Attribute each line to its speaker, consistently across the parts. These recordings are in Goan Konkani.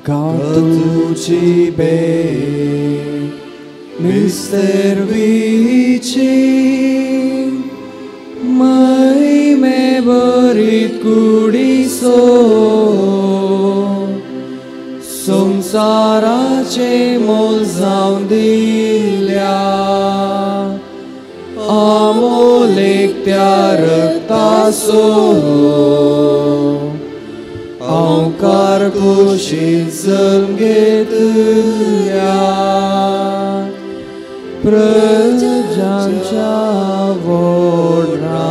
Speaker 1: Ca तुजी भेट मिस्तेर विची महिमे भरीत कुडीसो संसाराचे मोल जावन दिल्या आमोलेक त्या रक्तासो ओंकार कुशीन जल्म घेतल्या प्रजांच्या वोडरायांचो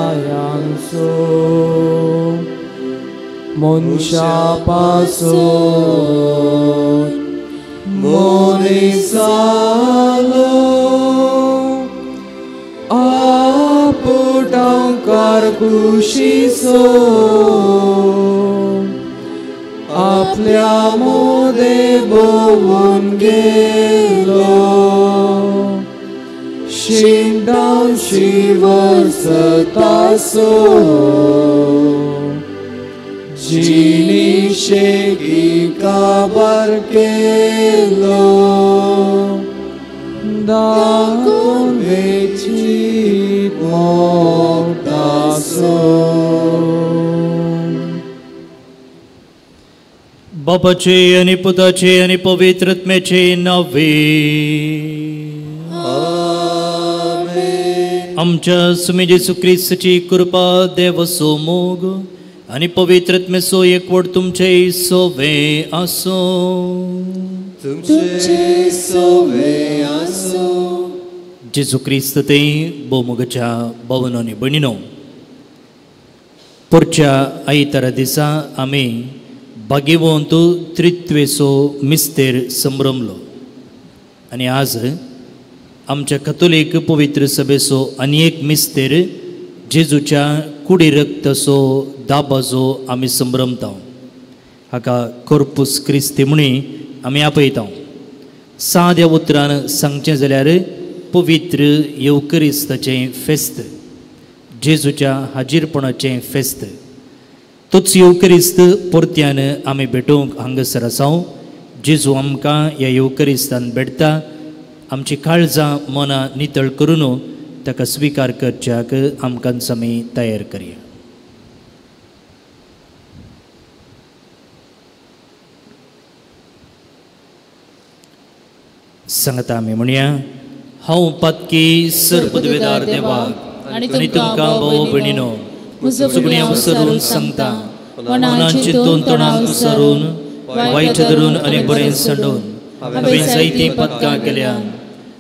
Speaker 1: मनशा पासून मनीस जालो आपुटांकार कुशीचो आपल्या मोदे भोंवून गेलो शिंदांशी वर्सतासो जिनी शेगी काबार केलो दाखोवन वेचीत मोगतासो.
Speaker 2: बापाचे आनी पुताचे आनी पवित्र आत्म्याचे नावे
Speaker 1: आमेन.
Speaker 2: आमच्या सुमी जेजू क्रिस्ताची कृपा देवाचो मोग आनी पवित्र आत्म्याचो एकवट तुमचे सोवे आसूं.
Speaker 1: तुमचे सोवे आसूं.
Speaker 2: जेजू क्रिस्त ते भोवमोगाच्या भावनांनी भयणीनो, पुढच्या आयतारा दिसा आमी भाग्यवंत त्रित्वेचो मिस्तेर संभ्रमलो आनी आज आमच्या कथोलीक पवित्र सभेचो आनी एक मिस्तेर जेजूच्या कुडी रक्ताचो दाबाजो आमी संभ्रमता. हाका कोर्पूस क्रिस्ती म्हणी आमी आपयता. साद्या उतरान सांगचें जाल्यार पवित्र येवकरिस्ताचें फेस्त, जेजूच्या हाजीरपणाचें फेस्त. तोच येवकरिस्त परत्यान आमी भेटोवंक हांगासर आसा. जेजू आमकां ह्या येवकरिस्तान भेटता. आमची काळजां मनां नितळ करून ताका स्विकार करच्याक आमकां आमी तयार करया. सांगता आमी म्हणया, हांव पातकी सर्पदवेदार देवाक आनी तुमकां भाव भयणीनो सगळ्यां उसरून सांगता, मनान चिंतून तोंडान उसरून वायट धरून आनी बरें सांडून हांवें जायतीं पदकां केल्या.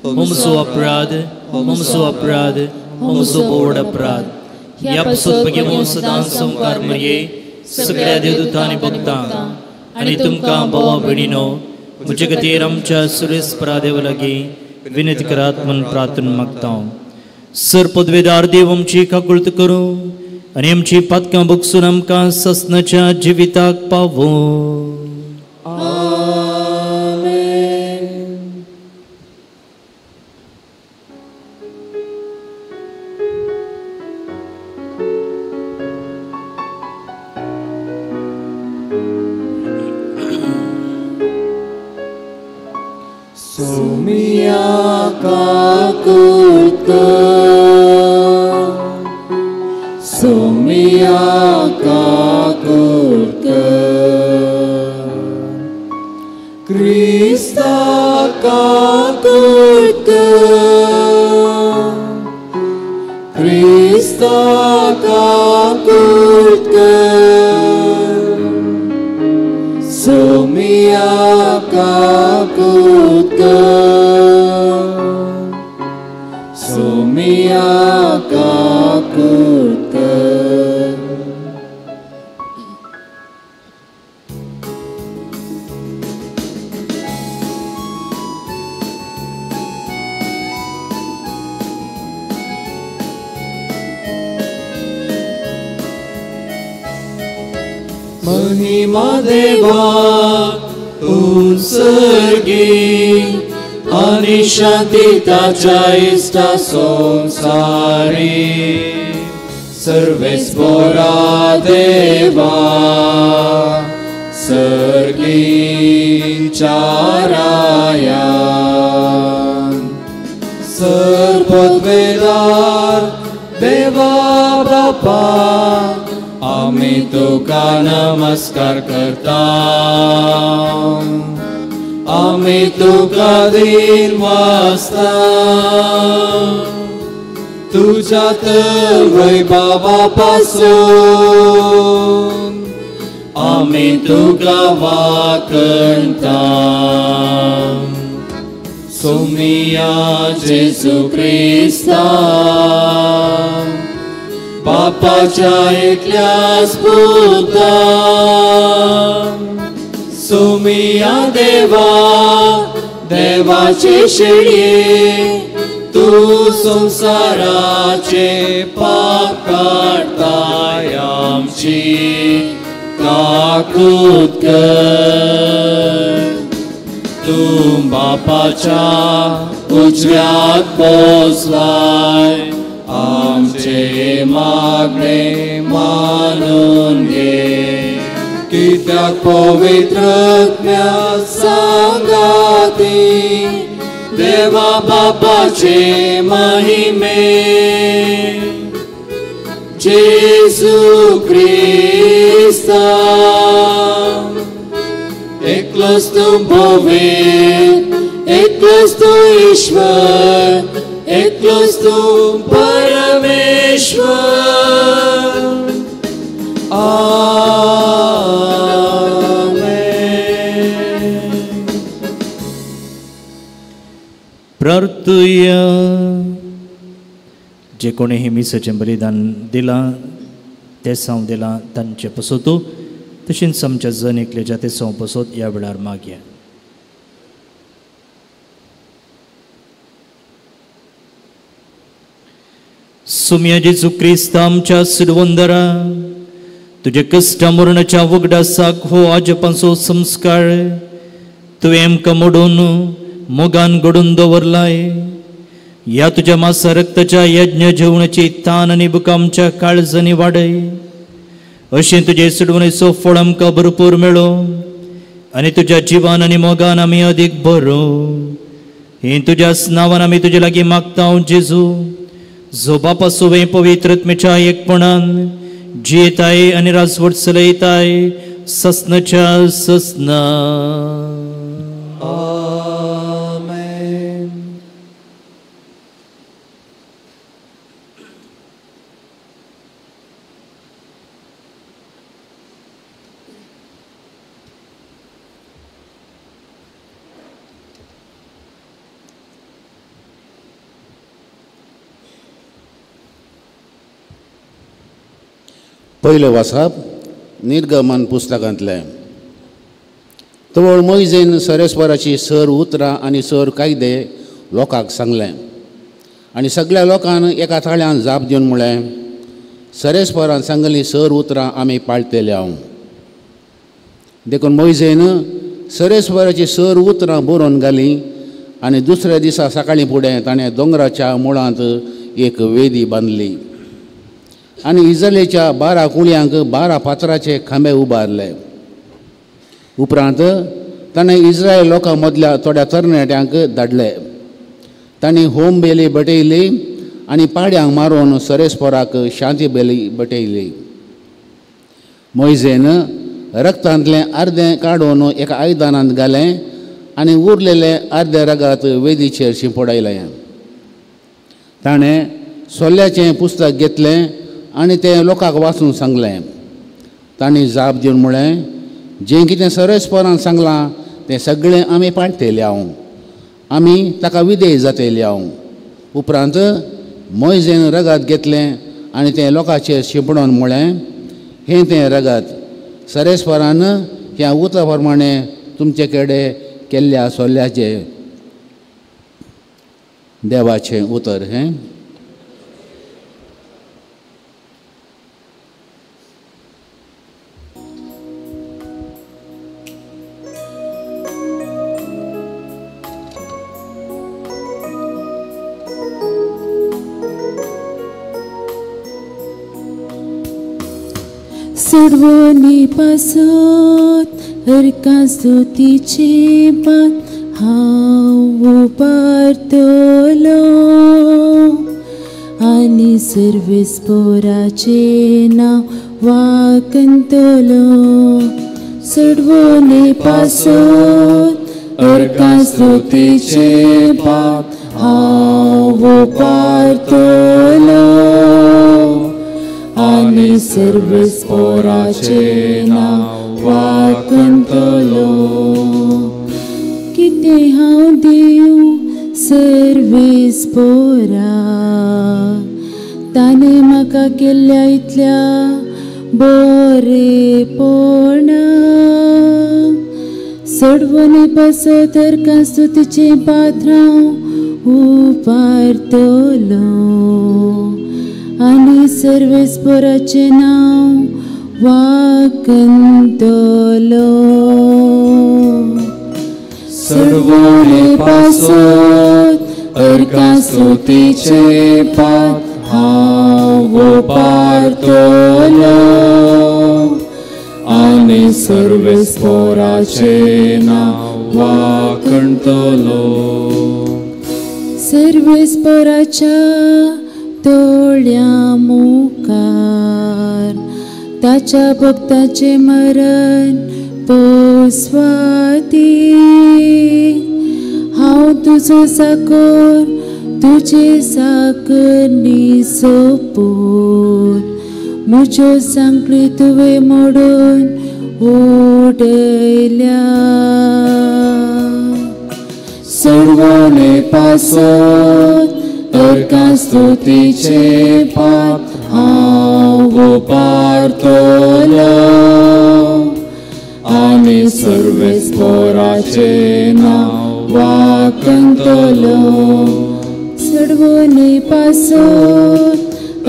Speaker 2: म्हजो अपराध, म्हजो अपराध, म्हजो बोड अपराध. ह्या पासून भगिनी सदां संवकार मरये सगळ्या देवदूतां आनी भक्तांक आनी तुमकां भावा भयणीनो म्हजे खातीर आमच्या सुरेस्परा देवा लागीं विनंती करात म्हूण प्रार्थना मागता. सर पदवेदार देव आमची काकुळट करूं आनी आमची पातकां भोगसून आमकां ससनाच्या जिविताक पावूं.
Speaker 1: महिमा देवा उत्सर्गी आनी शांती ताच्या इश्टा संसारी सर्वेस्पोरा देवा सर्गीच्या रायान सर पदवेदार देवा बापा आमी तुका नमस्कार करता आमी तुका दीन वाचता तुझ्या तर वैभवा पासून आमी तुका वाकणता सोमिया जेजू क्रिस्ता बापाच्या एकल्याच पुता सोमिया देवा देवाचे शेळये तूं संवसाराचे पाप काडताय आमची काकूत कर तूं बापाच्या उजव्याक बसलाय आमचे मागणे मानून घे कित्याक पवित्र आत्म्या सांगाती देवा बापाचे महिमे जेजू क्रिस्ता एकलोच तूं पवित्र एकलोच तूं ईश्वर एकलोच तूं परमेश्वर. आमेन.
Speaker 2: प्रार्थुया. जे कोणी हे मिसाचें बलिदान दिलां तेसांव दिलां तांचे पसोतू तशेंच आमच्या जण एकल्याच्या तेसांव पसोत ह्या वेळार मागया. सुम्या जेजू क्रिस्त आमच्या सिडवंदरा तुज्या कश्टा मरणाच्या वगडासाक हो आजपांचो संस्कार तुवें आमकां मोडून मोगान घडून दवरलाय. ह्या तुज्या मासा रक्ताच्या यज्ञ जेवणाची तान आनी भूक आमच्या काळजांनी वाडय अशें तुजे सिडवणेचो फळ आमकां भरपूर मेळो आनी तुज्या जिवान आनी मोगान आमी अदीक बरो. हें तुज्या नांवान आमी तुजे लागीं मागता जेजू जो बापा सुवें पवित्र आत्म्याच्या एकपणान जियेताय आनी राजवट चलयताय ससनाच्या ससना.
Speaker 1: आमेन.
Speaker 3: पयलें वाचप निर्गमन पुस्तकांतलें. तवळ मोयजेन सरेस्वराची सर उतरां आनी सर कायदे लोकांक सांगलें आनी सगळ्या लोकान एका थाळ्यान जाप दिवन म्हळें, सरेस्वरान सांगली सर उतरां आमी पाळटेले हांव. देखून मोयजेन सरेस्वराची सर उतरां बरोवन घालीं आनी दुसऱ्या दिसा सकाळीं फुडें ताणें दोंगराच्या मुळांत एक वेदी बांदली आनी इजलेच्या 12 कुळयांक 12 फातराचे खांबे उबारले. उपरांत ताणें इस्रायल लोकां मदल्या थोड्या तरणाट्यांक धाडले. तांणी होम बेली बटयली आनी पाड्यांक मारून सरेस्वराक शांती बेली बटयली. मोयजेन रक्तांतलें अर्दें काडून एका आयदनांत घालें आनी उरलेलें अर्दें रगात वेदीचेर शिंपडायलें. ताणें सोल्याचें पुस्तक घेतलें आनी तें लोकांक वाचून सांगलें. तांणी जाप दिवन म्हळें, जें कितें सरेस्वरान सांगलां तें सगळें आमी पाळटेले हांव, आमी ताका विधेय जातेले हांव. उपरांत मोयजेन रगात घेतलें आनी तें लोकांचेर शिंपडून म्हळें, हें तें रगात सरेस्वरान ह्या उतरा प्रमाणें तुमचे कडेन केल्ल्या सोल्याचें देवाचें उतर हें.
Speaker 4: सोडवणी पासत
Speaker 1: अर्का स्तुतीचे पात हांव उबारतलो आनी सर्वेस्पोराचें नांव वाकंतलो. सोडवणे पासत अर्का स्तुतीचे पात हांव उबारतलो आनी सर्वेस्पोराचें नांव वाकंतलो. कितें हांव दिवं सर्वेस्पोरा, ताणें म्हाका केल्ल्या इतल्या बरेपणा. सोडवणे पासत अर्का स्तुतीचें पात्र हांव उबारतलो आनी सर्वेस्पोराचें नांव वाकंतलो.
Speaker 4: सोडवणे पासत अर्का स्तुतीचें पात हांव उबारतलो आनी सर्वेस्पोराचें नांव वाकंतलो.
Speaker 1: सर्वेस्पोराच्या दोळ्या मुखार ताच्या भक्ताचें मरण पोसवाती. हांव तुजो साकर तुजे साकर निसोपून म्हज्यो सांकळी तुवें मोडून उडयल्या.
Speaker 4: सोडवणे पासत अर्का स्तुतीचें पात हांव उबारतलो आनी सर्वेस्पोराचें नांव वाकंतलो.
Speaker 1: सोडवणे पासत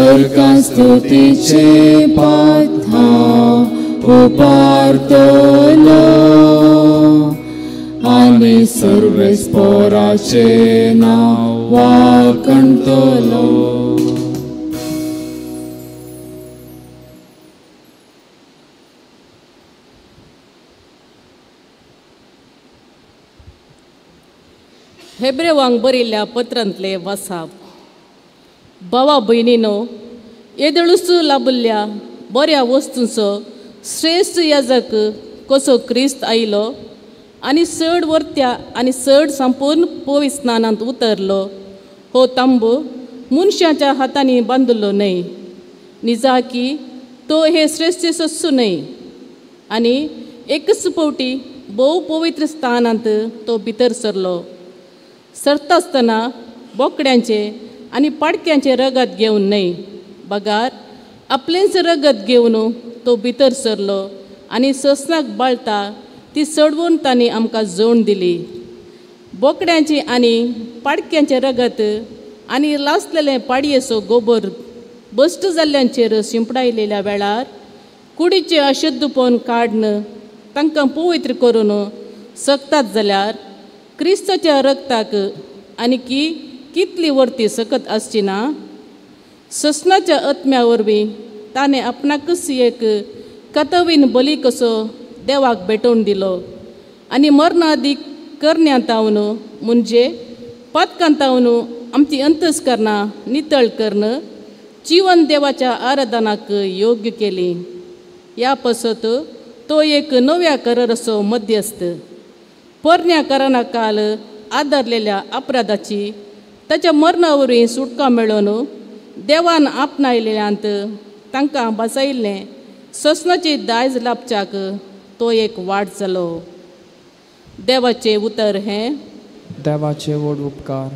Speaker 4: अर्का स्तुतीचें पात हांव उबारतलो आनी सर्वेस्पोराचें नांव वाकंतलो.
Speaker 5: हेब्रेवांक बरयल्ल्या पत्रांतले वासाप. भावा भयणीनो, येदोळूच लाभिल्ल्या बऱ्या वस्तूंचो श्रेश्ठ याजक कसो क्रिस्त आयलो आनी चड वर्त्या आनी चड संपूर्ण पवित्र स्नानांत उतरलो. हो तांबो मनशाच्या हातांनी बांदिल्लो न्हय, निजाकी तो हे श्रेश्ठ सस्सू न्हय. आनी एकच फावटी भोव पवित्र स्थानांत तो भितर सरलो. सरता आसतना बोकड्यांचे आनी पाडक्यांचे रगत घेवन न्हय, बगार आपलेंच रगत घेवन तो भितर सरलो आनी ससनाक बाळता ती चडवून तांणी आमकां जोण दिली. बोकड्यांची आनी पाडक्यांचें रगत आनी लासलेलें पाडयेचो गोबर बश्ट जाल्ल्यांचेर शिंपडायलेल्या वेळार कुडीचें अशुद्धपण काडून तांकां पवित्र करून सकतात जाल्यार क्रिस्ताच्या रगताक आनी की कितली वर्ती सकत आसची ना. ससनाच्या आत्म्या वरवीं ताणें आपणाकच एक कतवीन बली कसो देवाक भेटोवन दिलो आनी मरणादीक करण्यांत म्हणजे पातकांत आमची अंतस्करणां नितळ करून जिवन देवाच्या आराधनाक योग्य केली. ह्या पासत तो एक नव्या कराराचो मध्यस्थ. पोरण्या करारा काल आदारलेल्या अपराधाची ताच्या मरणा वरवीं सुटका मेळोवन देवान आपणायल्ल्यांत तांकां बसायिल्लें ससनाची दायज लाभच्याक तो एक वाट जालो. देवाचें उतर हें.
Speaker 6: देवाचे व्हड उपकार.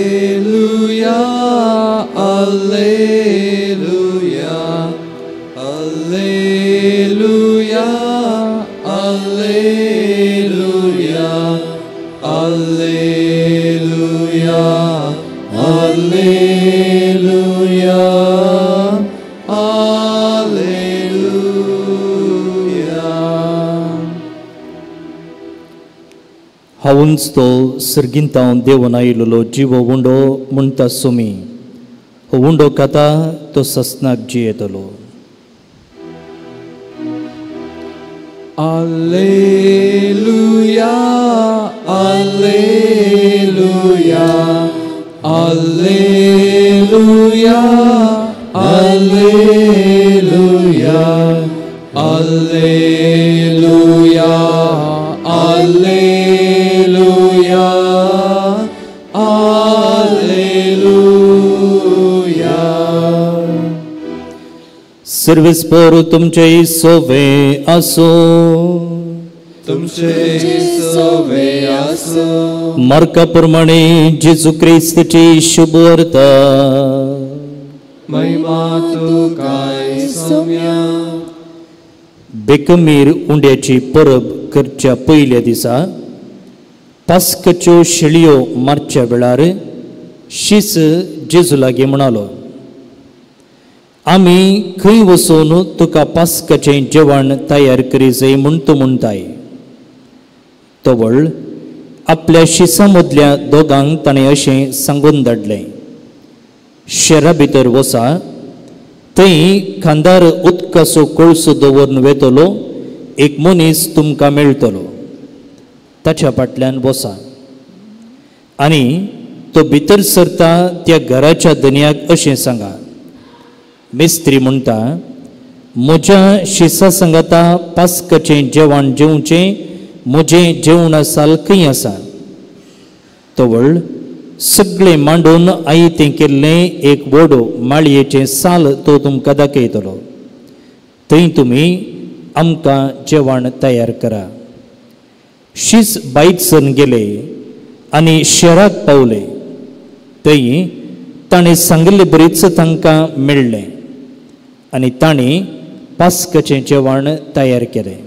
Speaker 4: Alleluia, Alleluia, Alleluia, Alleluia, Alleluia, Alleluia, Alleluia.
Speaker 2: हांवूच तो सर्गींतावन देवून आयिल्लो जिवो उंडो म्हणटा सुमी, हो उंडो खाता तो ससनाक जियेतलो.
Speaker 4: Alleluia, Alleluia, Alleluia, Alleluia, Alleluia, Alleluia, Alleluia.
Speaker 2: Service पर तुमचे सोवे आसो,
Speaker 4: तुमचे सोवे आसो.
Speaker 2: मार्का प्रमाणे जेजू क्रिस्ताची शुभवार्ता.
Speaker 4: महिमा तुका सोम्या.
Speaker 2: बेकमीर उंड्याची परब करच्या पयल्या दिसा पास्कच्यो शेळयो मारच्या वेळार शीस जेजू लागीं म्हणालो, आमी खंय वचून तुका पास्काचें जेवण तयार करी जाय म्हूण तूं म्हणटाय. तवळ आपल्या शिसां मदल्या दोगांक ताणें अशें सांगून धाडलें, शेरा भितर वसा, थंय खांदार उदकाचो कळसो दवरून वेतलो एक मनीस तुमकां मेळटलो, ताच्या फाटल्यान वसा आनी तो भितर सरता त्या घराच्या धनयाक अशें सांगा, मिस्त्री म्हणटा म्हज्या शिसा सांगाता पास्काचें जेवण जेवचें म्हजें जेवणा साल खंय आसा. तवळ सगळें मांडून आयतें केल्लें एक व्हड माळयेचें साल तो तुमकां दाखयतलो, थंय तुमी आमकां जेवण तयार करा. शीस बायतसन गेले आनी शहराक पावले, थंय ताणें सांगिल्लें बरीच तांकां मेळ्ळें आनी ताणें पास्काचें जेवण तयार केलें.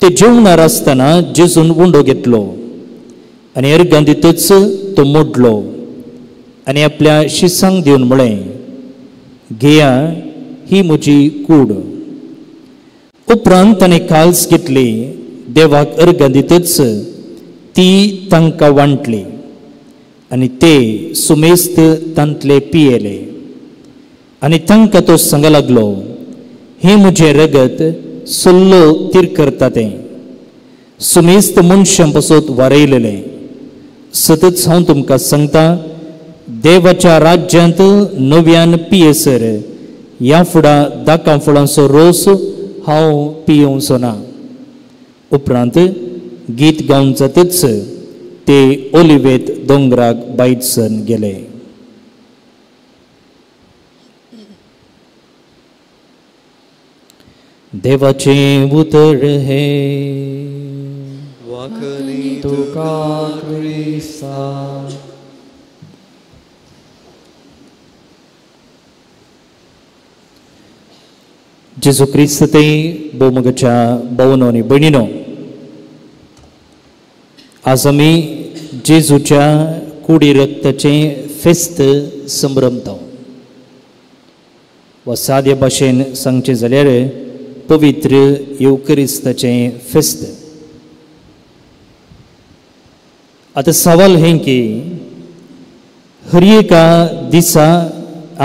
Speaker 2: ते जेवणार आसतना जेजून उंडो घेतलो आनी अर्गां दितच तो मोडलो आनी आपल्या शिसांक दिवन म्हळें, घेया, ही म्हजी कूड. उपरांत ताणें काल्स घेतली, देवाक अर्गां दितच ती तांकां वांटली आनी ते सुमेस्त तांतले पियेले. आनी तांकां तो सांगा लागलो, हें म्हजें रगत सल्लो तीर करता तें सुमेस्त मनशां पासत वारयलेलें. सतत हांव तुमकां सांगता, देवाच्या राज्यांत नव्यान पियेसर ह्या फुडां दाकां फुलांचो रोस हांव पियोवचो ना. उपरांत गीत गावन जातच ते ओलिवेत दोंगराक बायतसन गेले. देवाचें उतर हें.
Speaker 4: वाखणी तुका क्रिस्ता.
Speaker 2: जेजू क्रिस्त ते भोवमगाच्या भावनो आनी भयणीनो, आज आमी जेजूच्या कुडी रक्ताचें फेस्त संभ्रमता वा सादे भाशेन सांगचें जाल्यार पवित्र येवकरिस्ताचें फेस्त. आतां सवाल हें की हर एका दिसा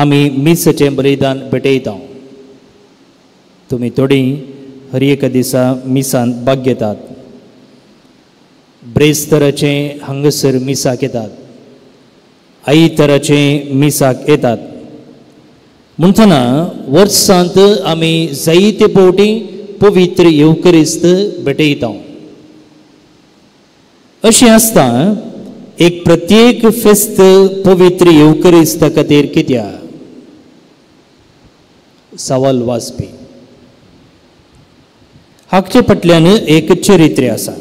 Speaker 2: आमी मिसाचें बलिदान भेटयता. तुमी थोडीं हर एका दिसा मिसान भाग घेतात, ब्रेस्तराचें हांगासर मिसाक येतात, आयतराचें मिसाक येतात. म्हणटना वर्सांत आमी जायते फावटी पवित्र येवकरिस्त भेटयता. अशें आसता एक प्रत्येक फेस्त पवित्र येवकरिस्ता खातीर कित्याक सवाल वाचपी हाचे फाटल्यान एक चरित्र आसा.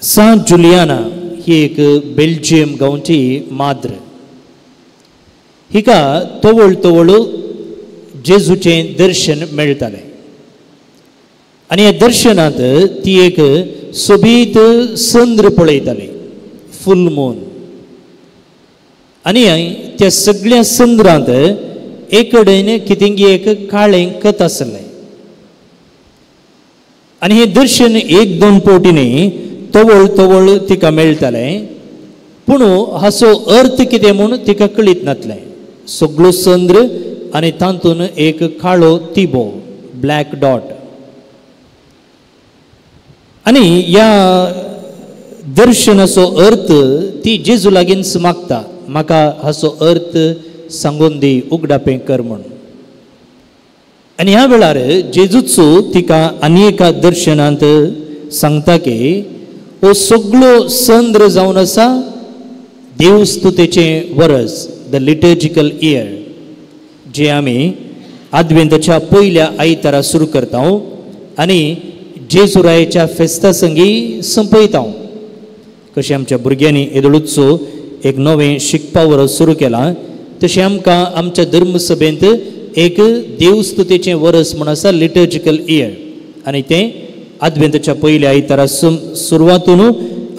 Speaker 2: सांत जुलियाना ही एक बेल्जियम गांवची माद्र, हिका तवळ तवळ जेजूचें दर्शन मेळटालें आनी ह्या दर्शनांत ती एक सोबीत चंद्र पळयताली, फूल मून. आनी त्या सगळ्या चंद्रांत एक कडेन कितेंगी एक काळें कत आसलें. आनी हें दर्शन एक दोन पवटी न्ही, तवळ तवळ तिका मेळटालें. पूण हाचो अर्थ कितें म्हूण तिका कळीत नासलें. सगळो चंद्र आनी तातूंत एक काळो तिबो, ब्लॅक डॉट. आनी ह्या दर्शनाचो अर्थ ती जेजू लागींच मागता, म्हाका हाचो अर्थ सांगून दी, उगडापें कर म्हूण. आनी ह्या वेळार जेजूचो तिका आनी एका दर्शनांत सांगता की हो सगळो चंद्र जावन आसा देवस्तुतेचें वरस, the liturgical year, जे आमी आदवेंताच्या पयल्या आयतारा सुरू करता आनी जेजुरायेच्या फेस्ता संगी संपयता. कशें आमच्या भुरग्यांनी येदोळूचो एक नवें शिकपा वरस सुरू केलां, तशें आमकां आमच्या धर्मसभेंत एक देवस्तुतेचें वरस म्हूण आसा, लिटर्जिकल इयर. आनी तें आदवेंताच्या पयल्या आयतारा सुरवातून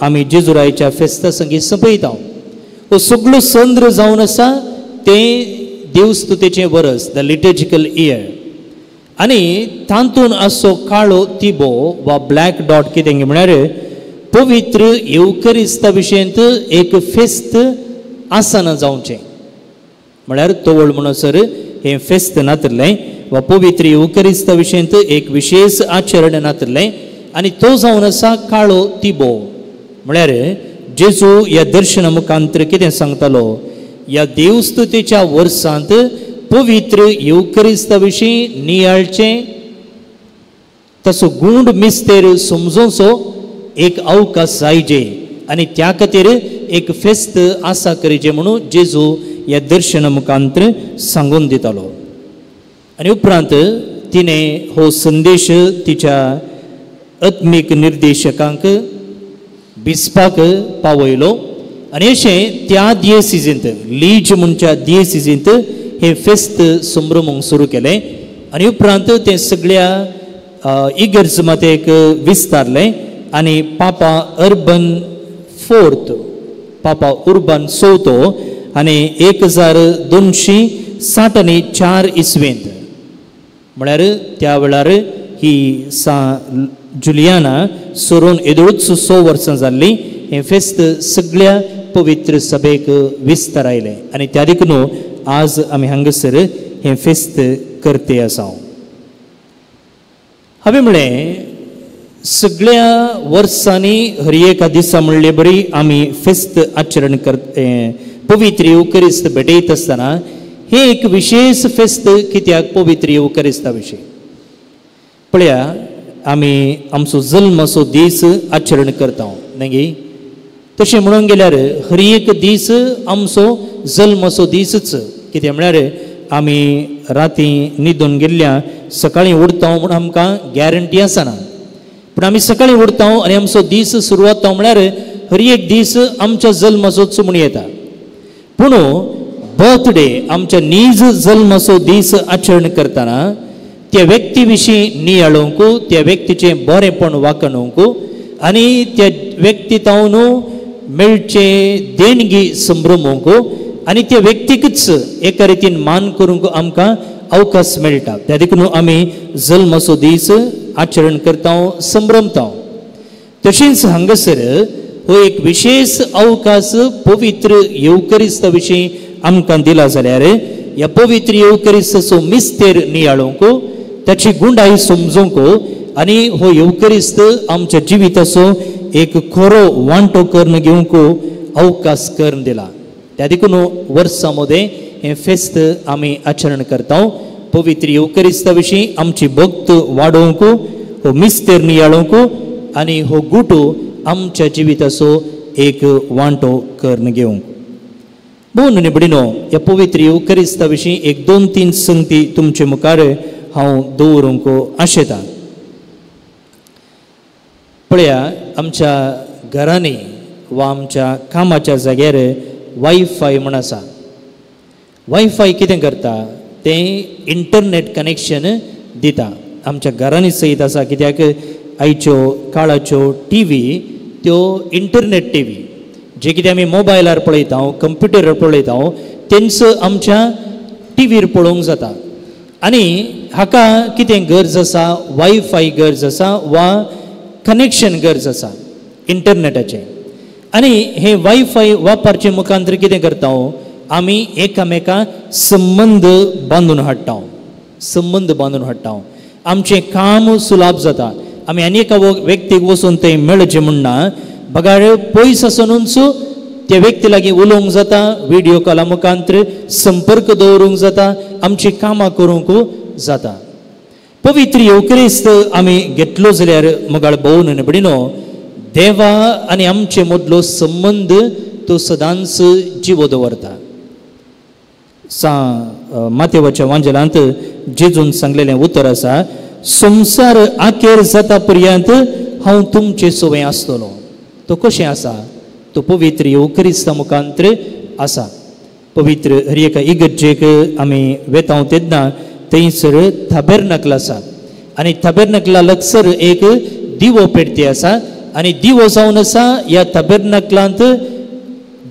Speaker 2: आमी जेजुरायच्या फेस्ता संगी संपयता. हो सगळो चंद्र जावन आसा तें देवस्तुतेचें वरस, the liturgical year. आनी तातूंत आसो काळो तिबो वा ब्लॅक डॉट कितें म्हळ्यार पवित्र येवकरिस्ता विशयंत एक फेस्त आसना जावचें. म्हळ्यार तवळ म्हणसर हें फेस्त नातलें वा पवित्र येवकरिस्ता विशयंत एक विशेष आचरण नातलें आनी तो जावन आसा काळो तिबो. म्हळ्यार जेजू ह्या दर्शना मुखांतर कितें सांगतालो, ह्या देवस्तुतेच्या वर्सांत पवित्र येवकरिस्ता विशीं नियाळचें, तसो गूंड मिस्तेर समजोवचो एक अवकाश जायजे आनी त्या खातीर एक फेस्त आसा करीचे म्हणून जेजू ह्या दर्शना मुखांतर सांगून दितालो. आनी उपरांत तिणें हो संदेश तिच्या आत्मीक निर्देशकांक बिस्पाक पावयलो. आनी अशें त्या दियसिजींत, लीज म्हणच्या दियसिजींत हें फेस्त संभ्रमूंक सुरू केलें. आनी उपरांत तें सगळ्या इगर्ज मातेक विस्तारलें आनी पापा अर्बन फोर्थ, पापा उर्बन चवथो आनी 1264 इसवेंत, म्हळ्यार त्या वेळार ही सा जुलियाना सरून येदोळूच 100 वर्सां जाल्लीं, हें फेस्त सगळ्या पवित्र सभेक विस्तार आयलें. आनी त्या देखून आज आमी हांगासर हें फेस्त करते आसा. हांवें म्हळें सगळ्या वर्सांनी हर एका दिसा म्हणले बरी आमी फेस्त आचरण कर पवित्र येवकरिस्त भेटयत आसतना हें एक विशेष फेस्त कित्याक पवित्र येवकरिस्ता विशीं पळया आमी आमचो जल्माचो दीस आचरण करता न्ही. तशें म्हणूंक गेल्यार हर एक दीस आमचो जल्माचो दीसच. कितें म्हळ्यार आमी राती न्हिदून गेल्ल्या सकाळीं उठता म्हूण आमकां गॅरंटी आसना, पूण आमी सकाळीं उठता आनी आमचो दीस सुरवात म्हळ्यार हर एक दीस आमच्या जल्माचोच म्हूण येता. पूण बर्थडे आमच्या नीज जल्माचो दीस आचरण करतना त्या व्यक्ती विशीं नियाळूंक, त्या व्यक्तीचें बरेंपण वाखणूंक आनी त्या व्यक्ती तावन मेळचे देणगी संभ्रमूंक आनी त्या व्यक्तीकच एका रितीन मान करूंक आमकां अवकाश मेळटा. त्या देखून आमी जल्माचो दीस आचरण करता, संभ्रमता. तशेंच हांगासर हो एक विशेष अवकाश पवित्र येवकरिस्ता विशीं आमकां दिला जाल्यार ह्या पवित्र येवकरिस्ताचो मिस्तेर नियाळूंक, ताची गुंडाई समजूंक आनी हो येवकरिस्त आमच्या जिविताचो एक खरो वांटो करून घेवंक अवकाश करून दिला. त्या देखून वर्सां मदें हें फेस्त आमी आचरण करता. पवित्र येवकरिस्ता विशीं आमची भक्त वाडोवंक, हो मिस्तेर नियाळूंक आनी हो गुटो आमच्या जिविताचो एक वांटो करून घेवंक. भोव निबडिनो ह्या पवित्र येवकरिस्ता विशीं एक दोन तीन संगती तुमचे मुखार हांव दवरूंक आशेतां. पळया आमच्या घरांनी वा आमच्या कामाच्या जाग्यार वायफाय म्हण आसा. वायफाय कितें करता तें इंटरनेट कनेक्शन दिता. आमच्या घरांनी सयत आसा, कित्याक आयच्यो काळाच्यो टी व्ही त्यो इंटरनेट टी व्ही जे कितें आमी मोबायलार पळयता, कंप्युटरार पळयता, तेंच आमच्या टी व्हीर पळोवंक जाता. आनी हाका कितें गरज आसा, वायफाय गरज आसा वा कनेक्शन गरज आसा इंटरनेटाचें. आनी हे वायफाय वापरचे मुखांतर कितें करता आमी एकामेका संबंद बांदून हाडटा, संबंद बांदून हाडटा, आमचें काम सुलाभ जाता. आमी आनी एका व्यक्तीक वचून थंय मेळचें म्हण ना, बगार पयस आसुनूच त्या व्यक्ती लागीं उलोवंक जाता, व्हिडियो कॉला मुखांतर संपर्क दवरूंक जाता, आमचीं कामां करूंक जाता. पवित्र येवक्रिस्त आमी घेतलो जाल्यार मुगाळ भोवन आनी भयणीनो, देवा आनी आमचे मदलो संबंद तो सदांच जिवो दवरता. सा मातेवाच्या वांजेलांत जेजून सांगलेलें उतर आसा, संवसार आखेर जाता पर्यंत हांव तुमचे सवंय आसतलो. तो कशें आसा? तो पवित्र येवक्रिस्ता मुखांतर आसा. पवित्र हर एका इगर्जेक आमी वेता तेन्ना थंयसर थाबेरनकल आसा आनी थाबेरनकला लागसर एक दिवो पेटती आसा आनी दिवो जावन आसा ह्या थाबेरनकलांत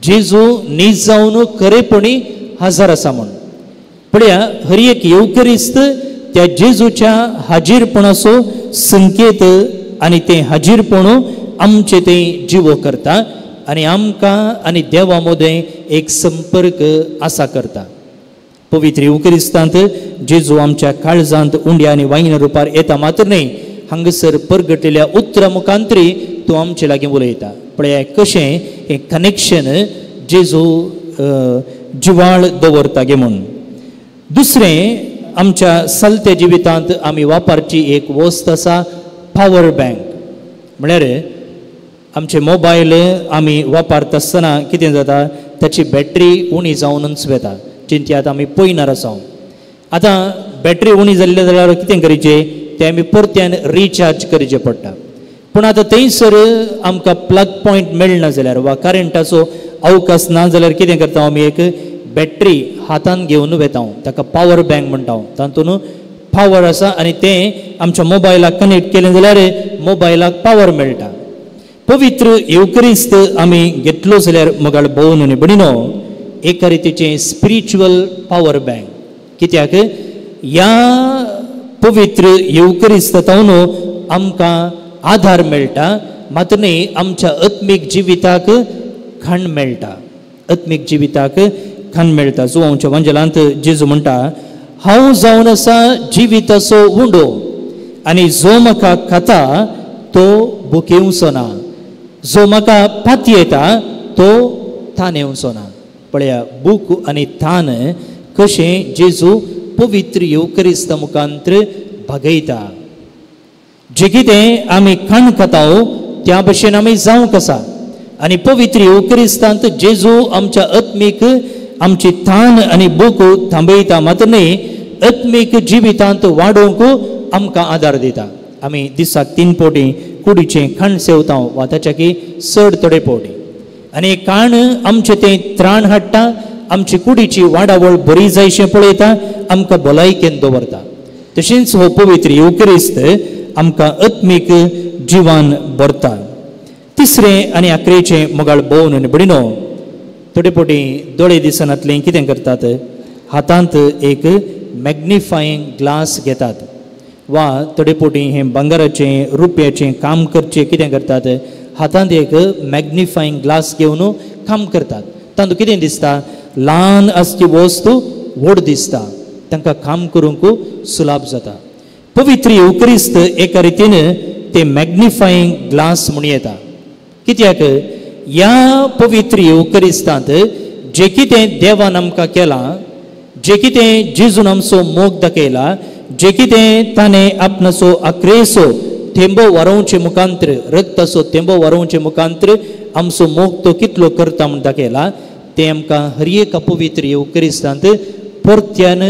Speaker 2: जेजू नीज जावन खरेपणी हजर आसा म्हूण. पळया, हर एक येवक्रिस्त त्या जेजूच्या हाजीरपणाचो संकेत आनी तें हाजीरपण आमचें तें जिवो करता आनी आमकां आनी देवा मदें एक संपर्क आसा करता. पवित्र येवक्रिस्तांत जेजू आमच्या काळजांत उंड्या आनी वायन रुपार येता मात्र न्हय, हांगासर परगटलेल्या उतरा मुखांतरी तो आमचे लागीं उलयता. पळया कशें हें कनेक्शन जेजू जिवाळ दवरता गे म्हूण. दुसरें, आमच्या चलत्या जिवितांत आमी वापरची एक वस्त आसा पावर बँक. म्हळ्यार आमचे मोबायल आमी वापरता आसतना कितें जाता, ताची बॅटरी उणी जावनूच वता, चिंतयात आमी पळयनार आसा. आतां बॅटरी उणी जाल्ली जाल्यार कितें करचें, तें आमी परत्यान रिचार्ज करचें पडटा. पूण आतां थंयसर आमकां प्लग पॉयंट मेळना जाल्यार वा करंटाचो अवकाश ना जाल्यार कितें करता आमी, एक बॅटरी हातान घेवन वेता, ताका पावर बँक म्हणटा. तातूंत पावर आसा आनी तें आमच्या मोबायलाक कनेक्ट केलें जाल्यार मोबायलाक पावर मेळटा. पवित्र येवक्रिस्त आमी घेतलो जाल्यार मुगाळ भोवन आनी भयणीनो, एका रितीचें स्पिरिच्युअल पावर बँक. कित्याक ह्या पवित्र येवक्रिस्तांतून आमकां आधार मेळटा, मात्र न्हय आमच्या आत्मीक जिविताक खाण मेळटा, आत्मीक जिविताक खाण मेळटा. जो आमच्या वंजलांत जेजू म्हणटा, हांव जावन आसा जिविताचो उंडो आनी जो म्हाका खाता तो भुकेवचो ना, जो म्हाका पातयेता तो तानेवचो ना. पळया, भूक आनी तान कशें जेजू पवित्र येवक्रिस्ता मुखांतर भागयता. जे कितें आमी खाण खाता त्या भशेन आमी जावंक आसा आनी पवित्र येवक्रिस्तांत जेजू आमच्या आत्मीक आमची तान आनी भूक थांबयता, मात्र न्हय आत्मीक जिवितांत वाडोवंक आमकां आदार दिता. आमी दिसाक 3 फावटी कुडीचें खाण सेवता वा ताच्या की चड थोडे फावटी, आनी खाण आमचें तें त्राण हाडटा, आमची कुडीची वाडावळ बरी जायशें पळयता, आमकां भलायकेन दवरता. तशेंच हो पवित्र येवक्रिस्त आमकां आत्मीक जिवान भरता. तिसरें आनी आखरेचें मुगाळ भोवन आनी भयणीनो, थोडे फावटी दोळे दिसनातलें कितें करतात, हातांत एक मॅग्निफायींग ग्लास घेतात वा थोडे फावटी हें भांगराचें रुपयाचें काम करचें कितें करतात, हातांत एक मॅग्निफायींग ग्लास घेवन काम करतात. तातूंत कितें दिसता, ल्हान आसची वस्तू व्हड दिसता, तांकां काम करूंक सुलाभ जाता. पवित्र येवक्रिस्त एका रितीन ते मॅग्निफायींग ग्लास म्हूण येता. कित्याक ह्या पवित्र येवक्रिस्तांत जें कितें देवान आमकां केलां, जें कितें जेजून आमचो मोग दाखयला, जें कितें ताणें आपणाचो आक्रेसो थेंबो वारोवचे मुखांतर, रक्ताचो थेंबो वारोवचे मुखांतर आमचो मोग तो कितलो करता म्हूण दाखयला, तें आमकां हर एका पवित्र येवक्रिस्तांत परत्यान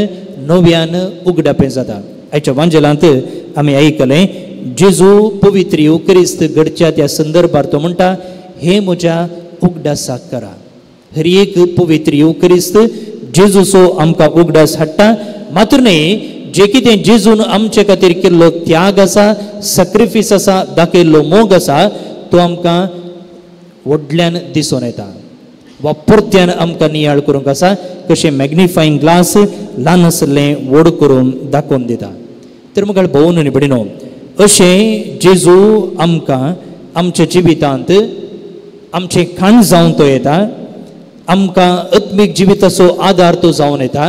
Speaker 2: नव्यान उगडापें जाता. आयच्या वांजेलांत आमी आयकलें जेजू पवित्र येवक्रिस्त घडच्या त्या संदर्भार तो म्हणटा, हे म्हज्या उगडासाक करा. हर एक पवित्र येवक्रिस्त जेजूचो आमकां उगडास हाडटा, मात्र न्हय जे कितें जेजून आमचे खातीर केल्लो त्याग आसा, सॅक्रिफीस आसा, दाखयल्लो मोग आसा, तो आमकां व्हडल्यान दिसून येता. वा परत्यान आमकां नियाळ करूंक आसा कशें मॅग्निफाईंग ग्लास ल्हान आसलें व्हड करून दाखोवन दिता. तर मुखार भोवन आनी भयणीनो अशें जेजू आमकां आमच्या जिवितांत आमचें खाण जावन तो येता, आमकां आत्मीक जिविताचो आदार तो जावन येता.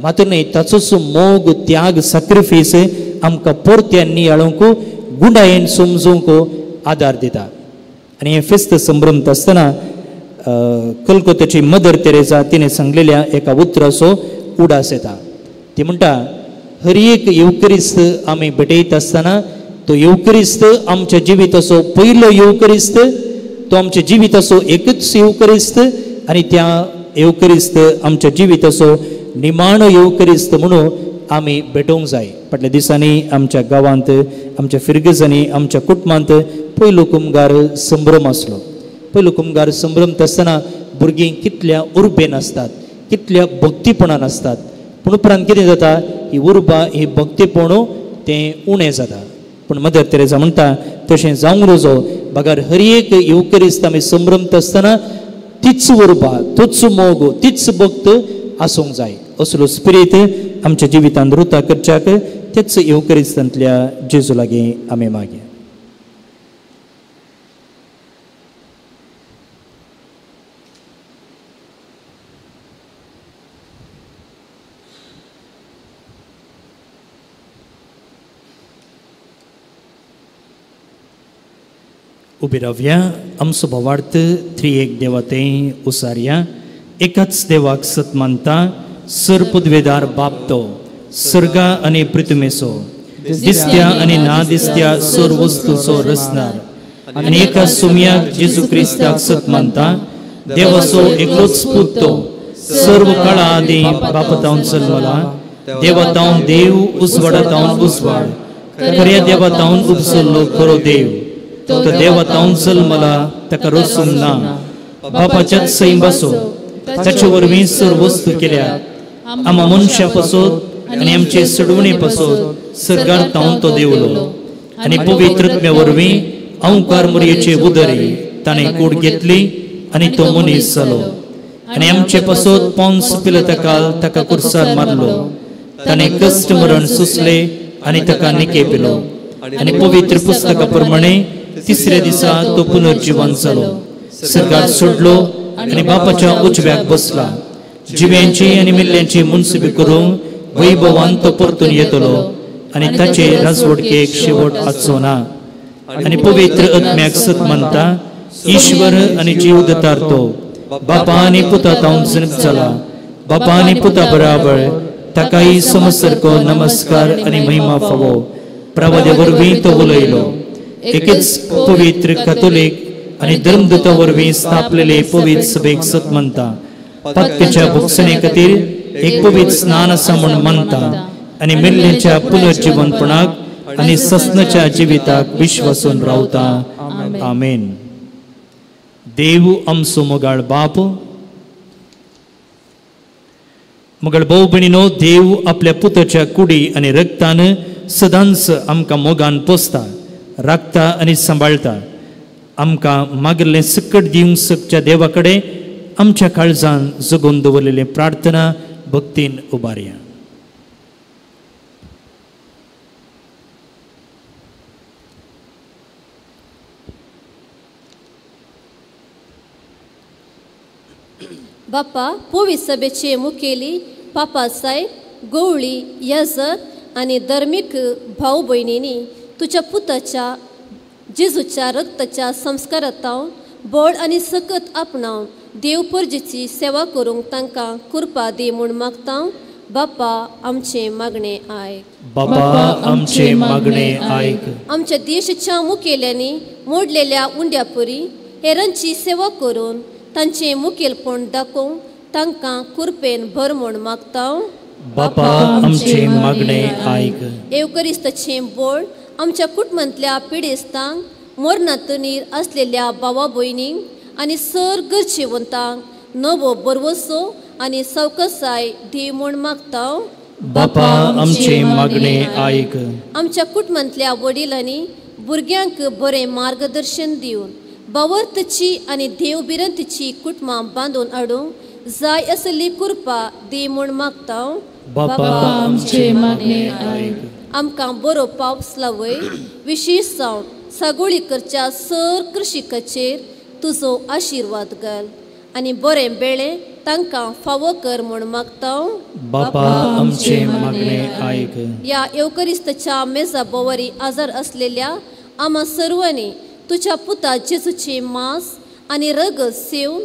Speaker 2: मात्र न्हय ताचोच मोग त्याग सॅक्रिफायस आमकां परत्यान नियाळूंक गुंडायेन समजूंक आदार दिता. आनी हें फेस्त संभ्रमता आसतना कलकत्त्याची मदर तेरेजा तिणें सांगलेल्या एका उतराचो उडास येता. ती म्हणटा हर एक येवकरिस्त आमी भेटयता आसतना तो येवकरिस्त आमच्या जिविताचो पयलो येवकरिस्त, तो आमच्या जिविताचो एकूच येवकरिस्त आनी त्या येवकरिस्त आमच्या जिविताचो निमाणो येवकरिस्त म्हणून आमी भेटोवंक जाय. फाटल्या दिसांनी आमच्या गांवांत आमच्या फिरगजांनी आमच्या कुटुंबांत पयलो कुमगार संभ्रम आसलो. पयलो कुमगार संभ्रमता आसतना भुरगीं कितल्या उर्बेन आसतात, कितल्या भक्तीपणान आसतात, पूण उपरांत कितें जाता ही उर्बा ही भक्तीपण तें उणें जाता. पूण मदर तेरेजा म्हणटा तशें जावंक नजो, बगर हर एक येवकरिस्त आमी संभ्रमता आसतना तीच उर्बा तोच मोग तीच भक्त आसूंक जाय. असलो स्पिरीत आमच्या जिवितांत रुता करच्याक तेच येवकरिस्तांतल्या जेजू लागीं आमी मागया. उबी रावया आमचो भावार्थ त्रिएक देवा तें उसारया. एकाच देवाक सत मानता सर पदवेदार बाप तो सर्गा आनी पृथ्वीचो दिसत्या आनी ना दिसत्या सर वस्तूचो रचणार आनी एका सुम्याक जेजू क्रिस्ताक सत मानता देवाचो एकलोच पूत तो सर्व काळा आदीं बापातावन जल्मला देवातावन देव उजवाडातावन उजवाड खऱ्या देवातावन उपसल्लो खरो देव तो देवातावन जल्मला ताका रसूंक ना बापाच्याच सैंबासो ताचे वरवीं सर्व वस्तू केल्या आमा मनशां पासत आनी आमचे सडवणे पासत सर्गार तावन तो देवलो आनी पवित्रत्म्या वरवीं अंकार मुरयेचे उदरी ताणें कूड घेतली आनी तो मनीस जालो आनी आमचे पासत पोन्स पिलाताकाल ताका कुर्सार मारलो ताणें कश्ट मरण सोंसलें आनी ताका निके पिलो आनी पवित्र पुस्तका प्रमाणे तिसऱ्या दिसा तो पुनर्जिवन जालो सर्गार सोडलो आनी बापाच्या उजव्याक बसला जिव्यांची आनी मिल्ल्यांची मुनसिबी करूंक वैभवान तो परतून येतलो आनी ताचे राजवटकेक शेवट आसचो ना. आनी पवित्र आत्म्याक सत मानता ईश्वर आनी जीव दतार तो बापा आनी पुता तावन जल्म जाला बापा आनी पुता बराबर ताकाय समसरको नमस्कार आनी महिमा फावो. प्रवादे वरवीं तो उलयलो एकेच पवित्र कॅथोलीक आनी धर्मदूता वरवीं स्थापलेले पवित्र सभेक सत मानता पातकाच्या भोगसणे खातीर एक पवित्र स्नान आसा म्हूण मानता आनी मेल्ल्याच्या पुनर्जिवनपणाक आनी ससनाच्या जिविताक विश्वासून रावता. आमेन. देव आमचो मोगाळ बाप मोगाळ भाव भयणीनो देव आपल्या पुताच्या कुडी आनी रक्तान सदांच आमकां मोगान पोसता राखता आनी सांबाळटा. आमकां मागिल्लें सकट दिवंक शकच्या देवा कडेन आमच्या काळजान जगोवन दवरलेली प्रार्थना भक्तीन उबारया.
Speaker 7: बापा पोवी सभेचे मुखेली पापा साहेब गवळी याजक आनी धर्मीक भाव भयणींनी तुज्या पुताच्या जेजूच्या रक्ताच्या संस्कारांत बळ आनी सकत आपणावन देव परजेची सेवा करूंक तांकां कृपा दी म्हूण मागता. बापा आमचें मागणें आयक.
Speaker 2: बापा आमचें मागणें आयक.
Speaker 7: आमच्या देशाच्या मुखेल्यांनी मोडलेल्या उंड्यापुरी हेरांची सेवा करून तांचें मुखेलपण दाखोवंक तांकां कृपेन भर म्हूण मागता.
Speaker 2: बापा आमचें मागणें आयक.
Speaker 7: येवकरिस्ताचें बळ आमच्या कुटुंबांतल्या पिडेस्तांक मरणातनीर आसलेल्या भावा भयणींक आनी सर गरजेवंतांक नवो बरवसो आनी सवकसाय दी म्हूण मागता.
Speaker 2: बापा आमचें मागणें आयक.
Speaker 7: आमच्या कुटुंबांतल्या वडिलांनी भुरग्यांक बरें मार्गदर्शन दिवन बावर्थची आनी देवभिरंतीची कुटुंबां बांदून हाडूंक जाय असली कृपा दी म्हूण मागता.
Speaker 2: बापा आमचे मागणे आयक.
Speaker 7: आमकां बरो पावस लावय, विशेश जावन सागोळी करच्या सर कृषिकाचेर तुजो आशिर्वाद घाल आनी बरें बेळे तांकां फावो कर म्हूण मागता.
Speaker 2: बापा आमचे मागणे आयक.
Speaker 7: ह्या येवकरिस्ताच्या मेजा बोवारी आजार असलेल्या आमा सर्वांनी तुज्या पुता जेजूचे मांस आनी रगत सेवन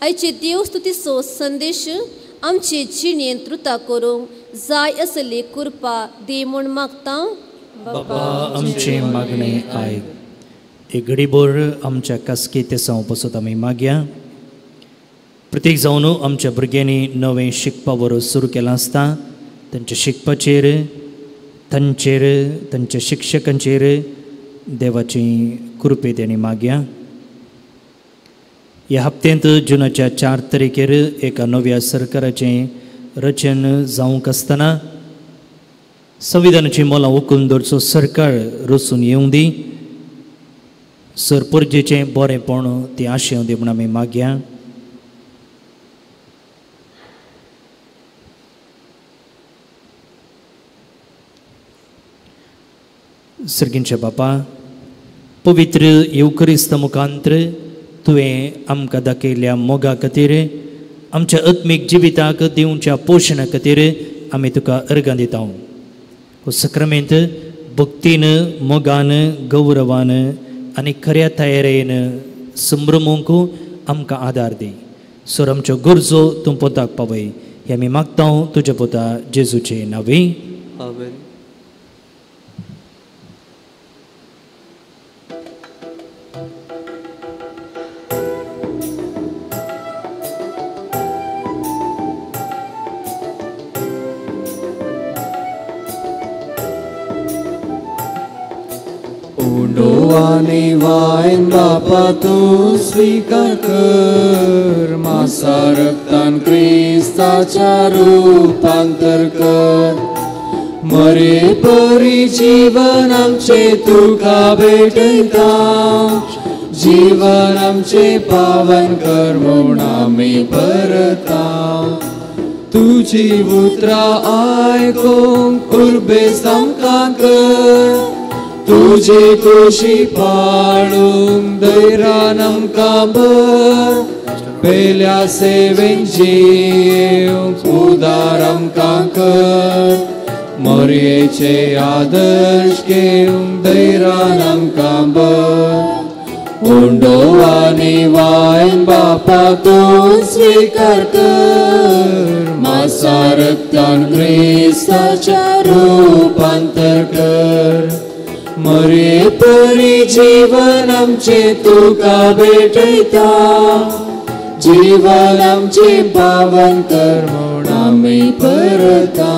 Speaker 7: आयचे देवस्तुतीचो संदेश आमचे जिणेंत रुता करूंक जाय असली कृपा दी म्हूण मागता.
Speaker 2: बापा आमचे मागणे आयक. एक घडीभर आमच्या कासकी तेसांव पसत आमी मागया. प्रत्येक जावन आमच्या भुरग्यांनी नवें शिकपा बरो सुरू केलां आसता, तांच्या शिकपाचेर, तांचेर, तांच्या शिक्षकांचेर देवाची कृपे तेणी मागया. ह्या हप्त्यांत जुनाच्या 4 तारखेर एका नव्या सरकाराचें रचन जावंक आसतना संविधानाची मोलां उखलून दवरचो सरकार रचून येवं दी, सर परजेचें बरेंपण ती आशेवं दी म्हूण आमी मागया. सर्गींच्या बापा, पवित्र येवकरिस्त मुखांत्र तुवें आमकां दाखयल्ल्या मोगा खातीर, आमच्या आत्मीक जिविताक दिवच्या पोशणा खातीर आमी तुका अर्गां दिता. हो सक्रामेंत भक्तीन, मोगान, गौरवान आनी खऱ्या तयारेन संभ्रमूंक आमकां आदार दी. सर आमच्यो गरजो तूं पोताक पावय हे आमी मागता तुज्या पोता जेजूचे नांवी.
Speaker 4: आमेन. उंडो वायन बापा तूं स्वीकार कर, मासा रक्तान क्रिस्ताच्या रूपांतर कर. मरे परी जीवन आमचे तुका भेटयता, जीवन आमचे पावन कर म्हूण आमी परता. तुजी उतरां आयकूंक उर्बेस्त आमकां कर, तुजे कुशी पाळूंक धैर्यान आमकां भर. पेल्या सेवेन जियेवंक उदार आमकां कर, मोरयेचे आदर्श घेवंक धैर्यान आमकां भर. उंडो आनी वायन बापा तूं स्वीकार कर, मासा रक्तान क्रिस्ताच्या रूपांतर कर. मरे परी जीवन आमचे तुका भेटयता, जीवन आमचे पावन कर म्हूण आमी परता.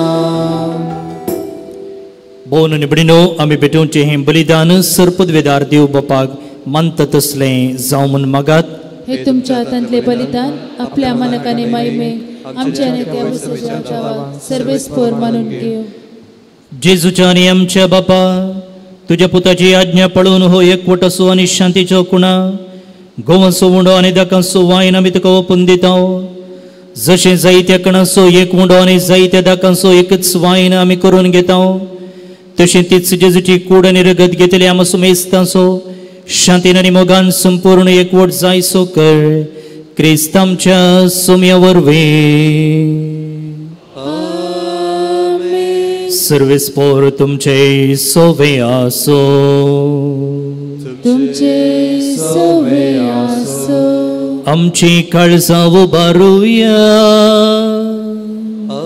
Speaker 2: भोवन आनी भयणीनो, आमी भेटोवचें हें बलिदान सर्पदवेदार देव बापाक मानता तसलें जावं म्हूण मागात.
Speaker 1: हे तुमच्या हातांतले बलिदान आपल्या मानकाने मायमे आमच्या आनी त्या सर्वेस्पोर मानून घेव.
Speaker 2: जेजूच्या आनी आमच्या बापा तुज्या पुताची आज्ञा पळोवन हो एकवट असो आनी शांतीचो कुणा गोवांचो उंडो आनी दाकांचो वायन आमी तुका ओपून दिता. जशें जायत्या कणांचो एक उंडो आनी जायत्या दाकांचो एकच वायन आमी करून घेता, तशें तीच जेजूची कूड आनी रगत घेतली आमा सुमेस्तांचो शांतीन आनी मोगान संपूर्ण एकवट जायसो कर क्रिस्त आमच्या सोम्या वरवीं. सर्वेस्पोर तुमचे सोवे आसो,
Speaker 1: तुमचे सोवे आसो.
Speaker 2: आमची काळजां उबारुया,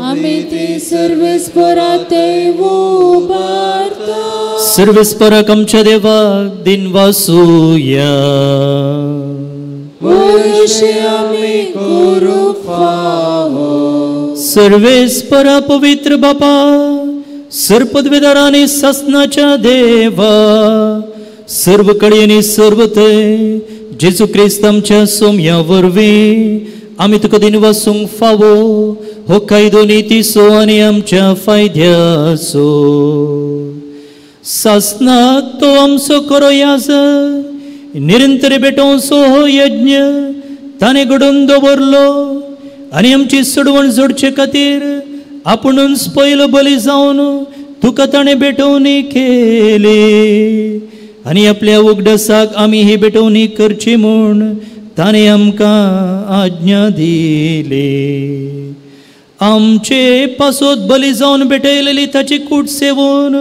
Speaker 1: आमी ती सर्वेस्पोरा ते उबारता.
Speaker 2: सर्वेस्पोराक आमच्या देवाक दिनवासुया.
Speaker 4: आमी करूंक फावो.
Speaker 2: सर्वेस्परा पवित्र बापा, सर्पदवेदार आनी सासनाच्या देवा, सर्व कडेन सर्व थंय जेजू क्रिस्त आमच्या सोम्या वरवीं आमी तुका दिनवासूंक फावो हो कायदो नितीचो आनी आमच्या फायद्याचो. सासनाक तो आमचो खरो याजक निरंतर भेटोवचो हो यज्ञ ताणें घडोवन दवरलो आनी आमची सोडवण जोडचे खातीर आपुणूच पयलो बली जावन तुका ताणें भेटवणी केली आनी आपल्या उगडासाक आमी ही भेटवणी करची म्हूण ताणें आमकां आज्ञा दिली. आमचे पासत बली जावन भेटयलेली ताची कूट सेवून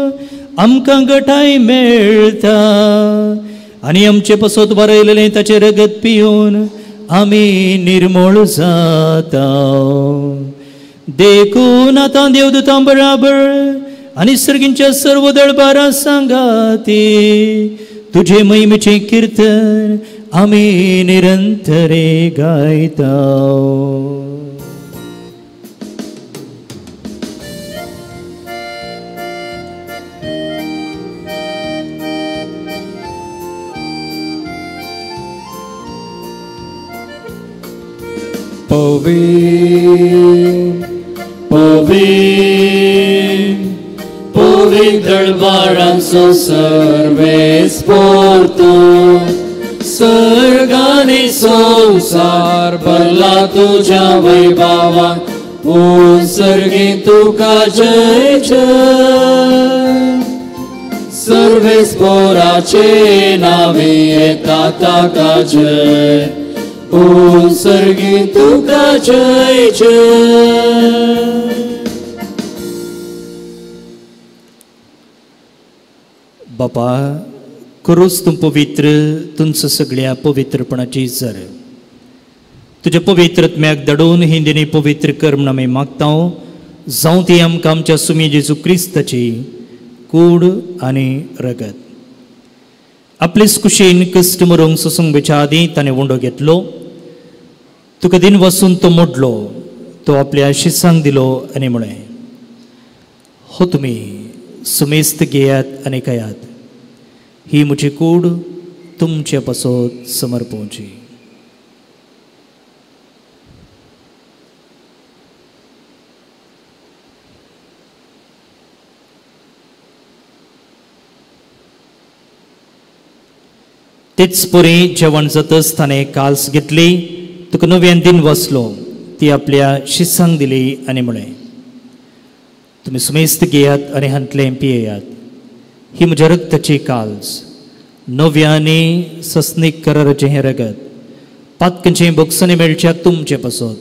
Speaker 2: आमकां गटाय मेळटा आनी आमचे पासत बरयलेलें ताचें रगत पिवन आमी निर्मूळ जाता. देखून आतां देवदूतां बराबर आनी सर्गींच्या सर्व दळबारां सांगाती तुजे महिमेचें किर्तन आमी निरंतरे गायता.
Speaker 4: पवित्र दळबारांचो सर्वेस पोर्तू सर्गानी संसार भरला तुझ्या वैभवान सर्गी तुका जय जय. सर्वेस पोराचे नावे येता ताका जय सर्गी तुका जय जय.
Speaker 2: बापा करूच तूं पवित्र तुमचो सगळ्या पवित्रपणाची जर तुज्या पवित्रत्म्याक धाडून ही दिनी पवित्र कर म्हूण आमी मागता. जावं ती आमकां आमच्या सुमी जेजू क्रिस्ताची कूड आनी रगत. आपलेच कुशीन कश्ट मरूंक सोसूंक बेच्या आदीं ताणें उंडो घेतलो, तुका दिन वसून तो मोडलो, तो आपल्या शिसांक दिलो आनी म्हळें, हो तुमी सुमेस्त घेयात आनी खायात, ही म्हजी कूड तुमचे पासत समर्पोवची. तेच परी जेवण जातच ताणें काल्स घेतली, तुका नव्यान दिन वसलो, ती आपल्या शिसांक दिली आनी म्हळें, तुमी सुमेस्त घेयात आनी हांतलें पियेयात, ही म्हज्या रक्ताची काल्स, नव्या आनी सस्नीक कराराचें हें रगत पातकांचें भोगसणें मेळच्याक तुमचें पासत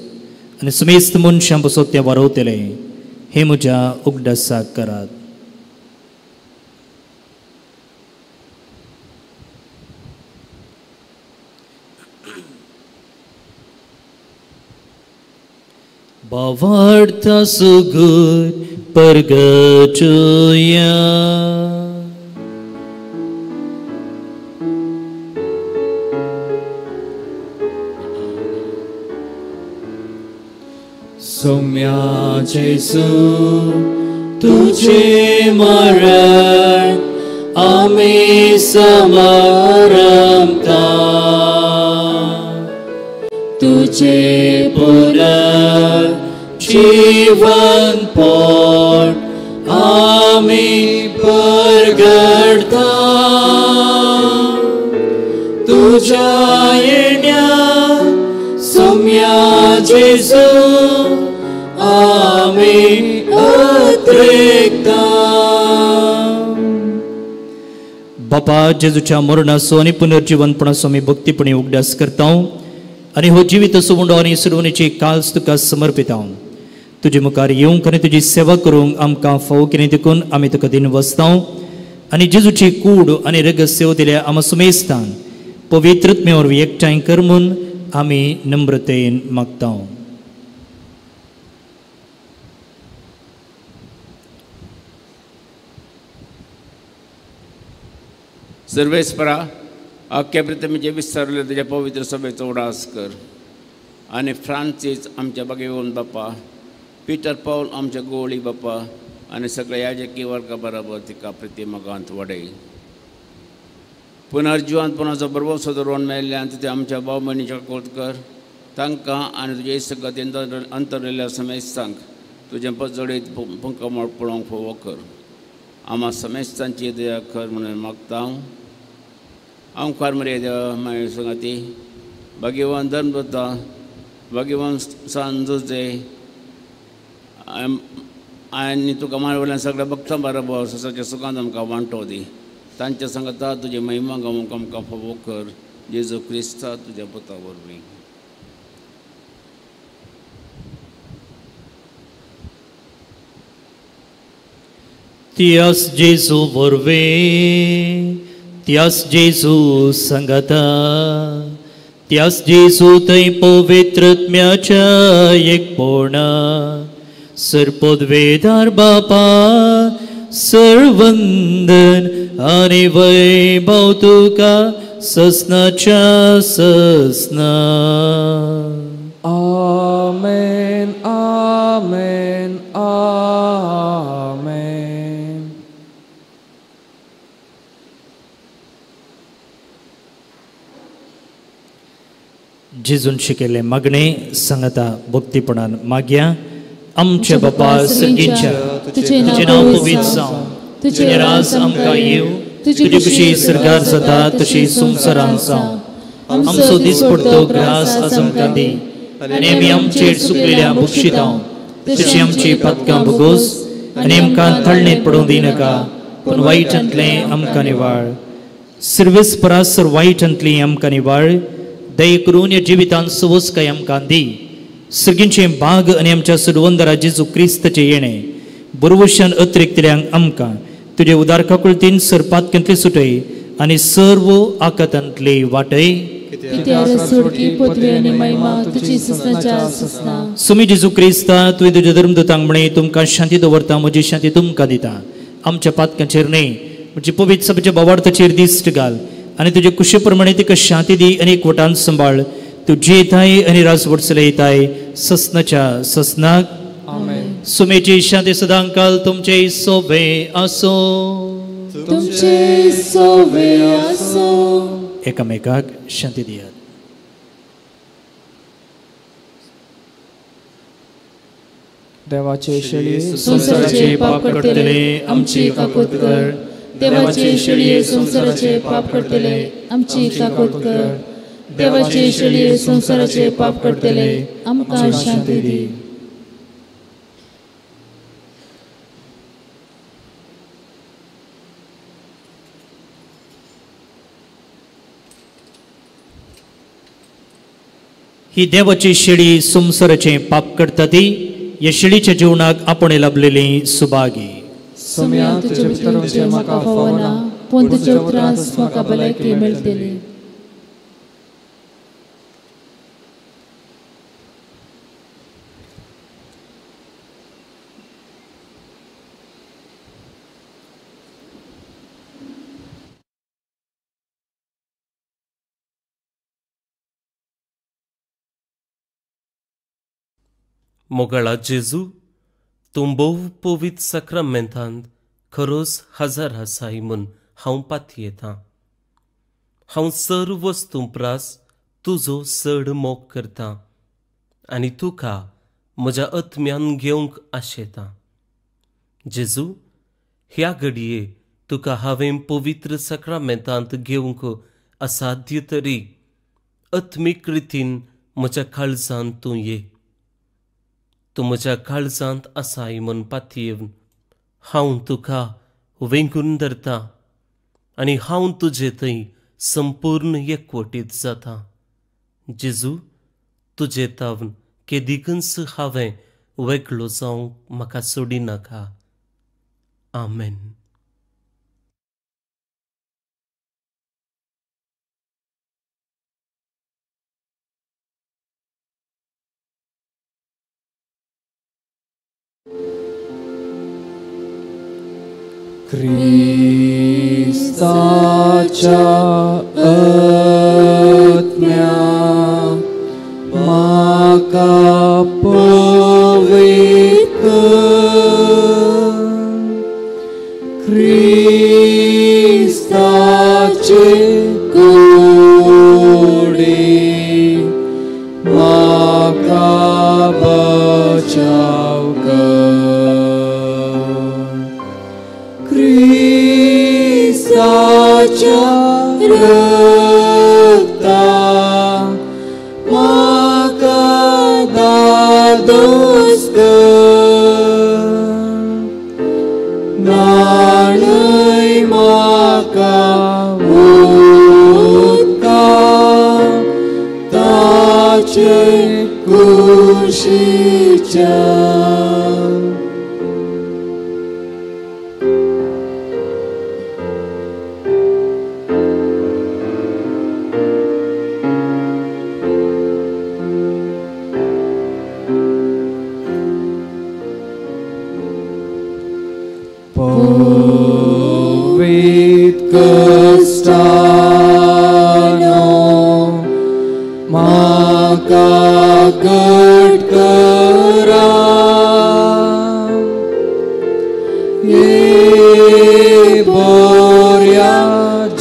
Speaker 2: आनी सुमेस्त मनशां पासत तें वारवतलें, हें म्हज्या उगडासाक करात. भावार्थ सुगूर परगचुया.
Speaker 4: सौम्या जेजू तुझे मरण आमी समारंभता, तुझे पुनर्जीवनपण आमी परगडता, तुझ्या येण्या सौम्या जेजू आमी अत्रेकता.
Speaker 2: बापा जेजूच्या मरणाचो आनी पुनर्जीवनपणाचो आमी भक्तीपणी उगडास करता आनी हो जिवीत सुवंडो आनी सुरवणेची काल्स तुका समर्पिता. तुजे मुखार येवंक आनी तुजी सेवा करूंक आमकां फावो कितें देखून आमी तुका दिन वसता आनी जेजूची कूड आनी रगत सेव दिल्या आमा सुमेस्तान पवित्रत्मे वरवीं एकठांय कर म्हूण आमी नम्रतेन मागता.
Speaker 8: सर्वेस्परा आख्या प्रितमीचे विस्तारले तुज्या पवित्र सभेचो उडास कर आनी फ्रांसीस आमच्या बागेवन बापा, पिटर पावल आमच्या गोवळी बापा आनी सगळ्या याजकी वर्गा बराबर तिका प्रतिमगांत वाडय. पुनर्जिवंतपणाचो बरोबर दवरून मेळिल्ल्यान तुजें आमच्या भाव भयणीच्या कोत कर, तांकां आनी तुजे इश्टगतीन अंतरलेल्या समेस्तांक तुजें पजडीत पंकमळ पळोवंक फावो कर. आमा समेस्तांची दया कर म्हणून मागता. आमकार मरे देवा मागीर संगाती भाग्यवान धर्मदत्ता भाग्यवान सान जुजे आनी तुका मानवल्यान सगळ्या भक्तां बरोबर ससाच्या सुखान आमकां वांटो दी तांच्या सांगता तुजी महिमा गावंक आमकां फावो कर जेजू क्रिस्ता तुज्या पुता वरवीं.
Speaker 2: त्यास जेजू वरवीं, त्यास जेजू संगता, त्यास जेजू थंय पवित्रत्म्याच्या एकपणा सरपदवेदार बापा सर्वंदन आनी वैभव तुका ससनाच्या ससना.
Speaker 6: आमेन आमेन आमेन.
Speaker 2: जेजून शिकयल्लें मागणें सांगता भक्तीपणान मागया. आमच्या बापा सर्गीच्या, तुजें नांव पवित्र जावं, तुजें राज आमकां येवं, तुजी खुशी सर्गार जाता तशी संवसारांत जावं. आमचो दिसपडतो ग्रास आज आमकां दी आनी आमी आमचेर चुकलेल्या बक्षितां तशी आमची पातकां भोगोस आनी आमकां थळणेंत पडूंक दिनाका, पूण वायटांतलें आमकां निवाळ. सर्वेस्परा सर वायटांतली आमकां निवाळ. दया करून ह्या जिवितांत सवसकाय आमकां दी. सर्गींचें भाग आनी आमच्या सुडवंदरा जेजू क्रिस्ताचें येणें बरवशान अतिरिक्तल्यांक आमकां तुजे उदार काकुळतीन सर पातक्यांतली सुटय आनी सर्व आकातांतली वाटय. सुमी जेजू क्रिस्ता, तुवें तुज्या धर्मदूतांक म्हळें, तुमकां शांती दवरता, म्हजी शांती तुमकां दिता. आमच्या पातक्यांचेर न्हय म्हणजे पवित्र सभेच्या भावार्थाचेर दिश्ट घाल आनी तुजे कुशे प्रमाणे तिका शांती दी आनी एकवटान सांबाळ. तूं जियेताय आनी राजवट चलयताय ससनाच्या ससनाक. सुमेची शांती सदांकाल तुमचे सोबे आसो,
Speaker 4: तुमचे सोबे आसो.
Speaker 2: एकामेकाक शांती दियात.
Speaker 6: देवाचे शेळये
Speaker 1: संवसाराचे पाप करतले आमची काकूत कर. देवाचे शेळये संवसाराचे पाप करतले आमची काकूत कर. देवाचे शेळये संवसाराचे पाप करतले आमकां शांती दी.
Speaker 2: ही देवाची शेळी संवसाराचें पाप करता ती ह्या शेळीच्या जिवनाक आपण लाभलेली सुभागी.
Speaker 6: सोम्या तुजे भितर वचचें म्हाका फावना,
Speaker 1: पूण तुजे उपरांत म्हाका भलायकी मेळटली.
Speaker 9: मोगाळा जेजू, तूं भोव पवित्र साक्रामेंतांत खरोच हजर आसाय म्हूण हांव पातयेतां. हांव सर्व वस्तूं प्रास तुजो चड मोग करतां आनी तुका म्हज्या आत्म्यान घेवंक आशेतां. जेजू, ह्या घडये तुका हांवें पवित्र साक्रामेंतांत घेवंक असाध्य तरी आत्मीक रितीन म्हज्या काळजांत तूं ये. तूं म्हज्या काळजांत आसाय म्हूण पातयेवन हांव तुका वेंगून धरता आनी हांव तुजे थंय संपूर्ण एकवटीत जाता. जेजू, तुजे तावन केदिकूच हांवें वेगळो जावंक म्हाका सोडिनाका. आमेन.
Speaker 4: क्रिस्ताच्या आत्म्या म्हाका पवित्र, क्रिस्ताचे कुडी म्हाका बचाव कर. क्रिस्ताच्या रक्ता रक्ता म्हाका दादोस कर, न्हाणय म्हाका उदका ताचे कुशीच्या. पवित्र कश्टानो म्हाका घट करा, हे बऱ्या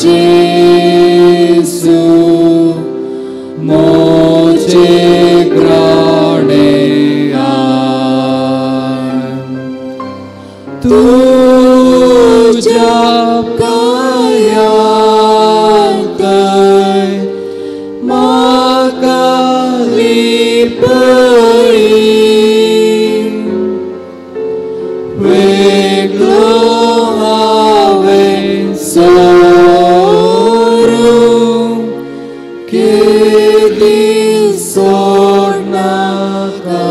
Speaker 4: जेजू म्हजे ग्राणे आय, तुज्या कायांतय म्हाका लिपय, वेगळो हांवें सोरूं केदी सोडनाका.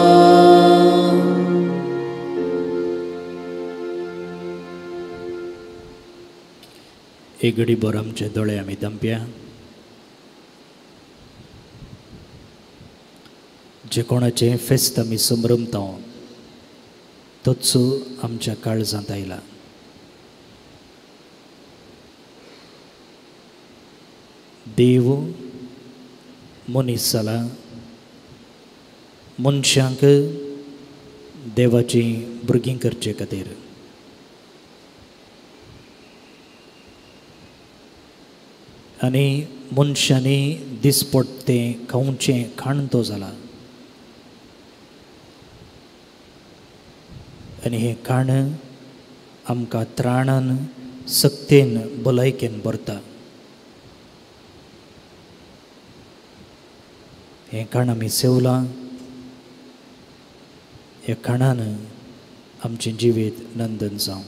Speaker 2: एक घडी भर आमचे दोळे आमी दमप्या. जे कोणाचें फेस्त आमी समरमता तोच आमच्या काळजांत आयला. देव मनीस जाला, मनशांक देवाचीं भुरगीं करचे खातीर. आनी मनशांनी दिसपट्टें खावचें खाण तो जाला आनी हें खाण आमकां त्राणान सक्तेन भलायकेन भरता. हें खाण आमी सेवलां, ह्या खाणान आमचें जिवीत नंदन जावं.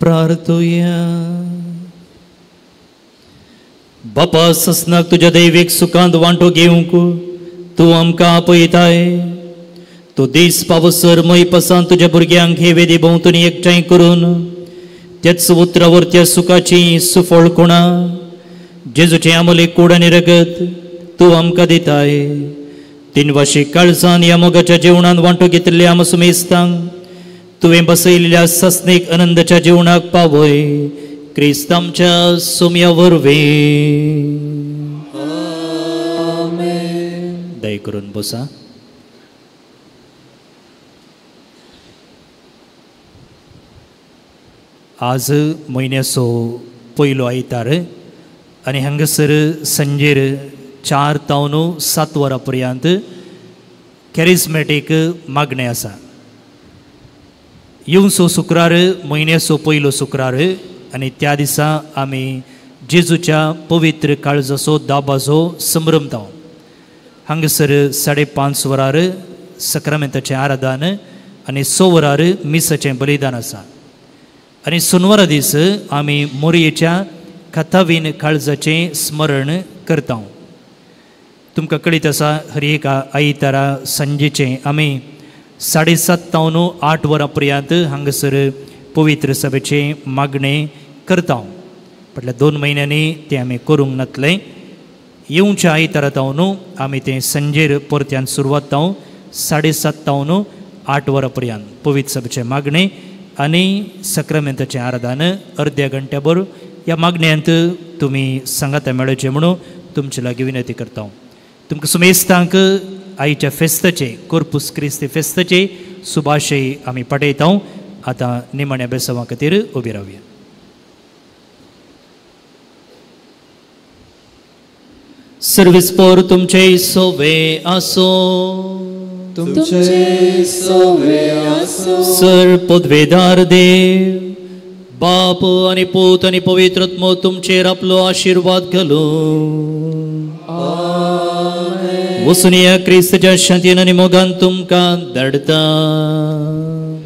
Speaker 2: प्रार्थुया. बापा ससनाक तुज्या दैवीक सुखांत वांटो घेवंक तूं आमकां आपयताय. तूं दीस पावसर मयपासान तुज्या भुरग्यांक हे वेदी भोंवतणी एकठांय करून त्याच उतरावर त्या सुखाची सुफळ कोणा जेजूचें आमले कूड आनी रगत तूं आमकां दिताय. तीन वाशी काळजान ह्या मोगाच्या जेवणान वांटो घेतिल्ल्या आमच्या सुमेस्तांक तुवें बसयल्ल्या सस्नीक आनंदाच्या जेवणाक पावय क्रिस्त आमच्या सोम्या वरवीं. दया करून बसा. आज म्हयन्याचो पयलो आयतार आनी हांगासर सांजेर 4 तावन 7 वरां पर्यंत कॅरिज्मॅटीक मागणें आसा. येवचो शुक्रार म्हयन्याचो पयलो शुक्रार आनी त्या दिसा आमी जेजूच्या पवित्र काळजाचो दाबाचो संभ्रमता. हांगासर 5:30 वरार सक्रामेंताचें आराधन आनी 6 वरार मिसाचें बलिदान आसा. आनी सोनवारा दीस आमी मोरयेच्या कथावीन काळजाचें स्मरण करता. तुमकां कळीत आसा हर एका आयतारा सांजेचें आमी 7:30 तावन 8 वरां पर्यंत हांगासर पवित्र सभेचें मागणें करता. फाटल्या 2 म्हयन्यांनी तें आमी करूंक नातलें. येवच्या आयतारा तावन आमी तें सांजेर परत्यान सुरवात तावन 7:30 तावन 8 वरां पर्यंत पवित्र सभेचें मागणें आनी सक्रामेंताचें आराधन अर्द्या घंट्या भर ह्या मागण्यांत तुमी सांगाता मेळचें म्हणून तुमचे लागीं विनंती करता. तुमकां सुमेस्तांक आयच्या फेस्ताचे कोर्पूस क्रिस्ती फेस्ताचे सुभाशय आमी पाठयता. आतां निमाण्या बेसांवा खातीर उबी रावया. सर्विसपोर तुमचे सोवे आसो,
Speaker 4: तुमचे सोवे आसो.
Speaker 2: सर पदवेदार देव बाप आनी पूत आनी पवित्र आत्मो तुमचेर आपलो आशिर्वाद घालूं. वसुनिया क्रिस्तच्या शांतीन आनी मोगान तुमकां धाडटा.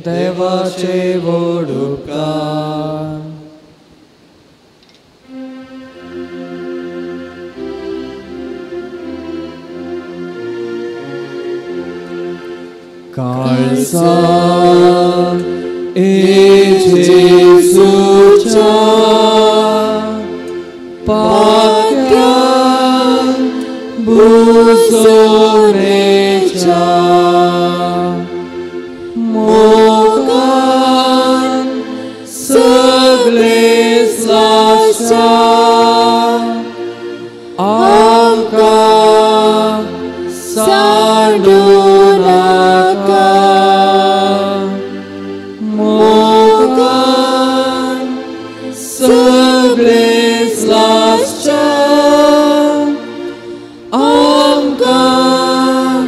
Speaker 6: देवाचे व्हड उपकार.
Speaker 4: काळजांत जेजूच्या पाक्यान बुजोनेच्या मोगान सगळे लासच्या आमकां सांडू नाका. मोगान सगळे लासच्या आमकां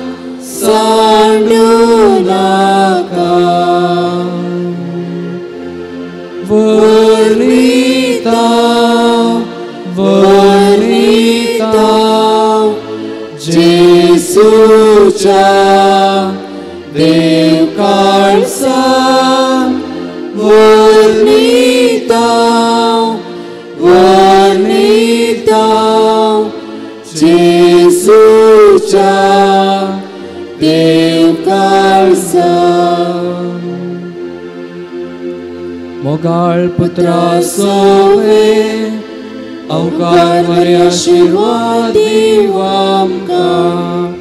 Speaker 4: सांडू नाका. वर्णिता वर्णिता जेजूच्या देव काळसा वर्णिता वर्णिता जेजूच्या देव काळसा.
Speaker 6: मोगाळ पुत्रा सोवे अवकार बरे आशिर्वाद दिव आमकां.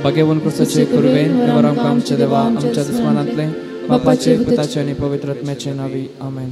Speaker 6: भाग्यवान क्रिस्ताचे कुरवेन देवा आमकां आमच्या देवा आमच्या दुस्मानांतले बापाचे पुताचे आनी पवित्र आत्म्याचे नांवी आमेन.